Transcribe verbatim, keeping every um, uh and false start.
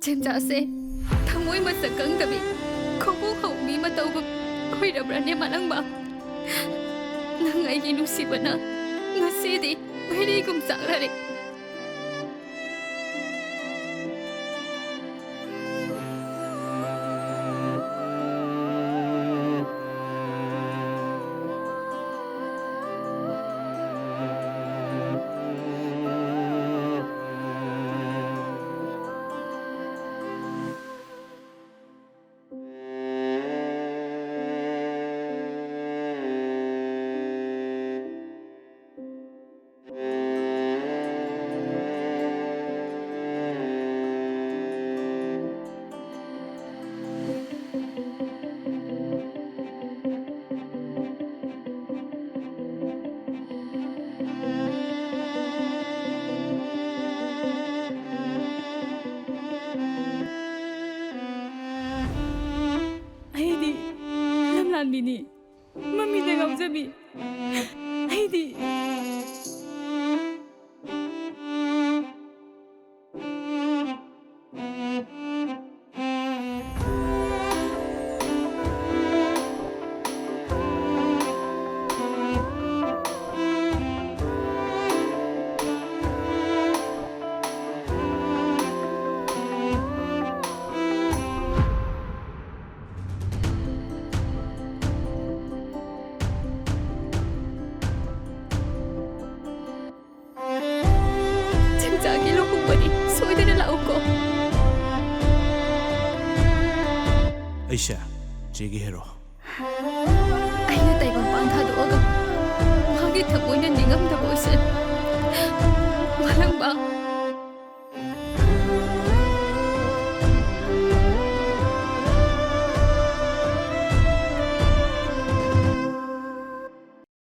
ꯆꯦꯝꯆꯥꯁꯦ ꯊꯃꯣꯏ ꯃꯁꯛ ꯈꯪꯗꯕꯤ ꯈꯣꯡꯕꯨ ꯍꯧꯕꯤ ꯃꯇꯧꯒꯨꯝ ꯑꯣꯏꯔꯕ꯭ꯔꯅꯦ ꯃꯥꯂꯪꯕ? ꯅꯪ ꯑꯩꯒꯤ ꯅꯨꯡꯁꯤꯕꯅ ꯉꯁꯤꯗꯤ ꯃꯩꯔꯤꯒꯨꯝ ꯆꯥꯛꯂꯔꯦ꯫ ꯑꯩꯗꯤ ꯂꯝꯂꯥꯟꯕꯤꯅꯤ, ꯃꯃꯤꯗ ꯉꯥꯎꯖꯕꯤ꯫ ꯑꯩꯗꯤ ꯆꯦꯝꯆꯥꯒꯤ ꯂꯨꯍꯣꯡꯕꯗꯤ ꯁꯣꯏꯗꯅ ꯂꯥꯛꯎꯀꯣ꯫ ꯑꯩꯁꯦ ꯆꯦꯒꯤ ꯍꯦꯔꯣ꯫ ꯑꯩꯅ ꯇꯥꯏꯕꯪꯄꯥꯟ ꯊꯥꯗꯣꯛꯑꯒ ꯃꯥꯒꯤ ꯊꯃꯣꯏꯅ ꯅꯤꯡꯉꯝꯗꯕ ꯑꯣꯏꯁꯅꯨ꯫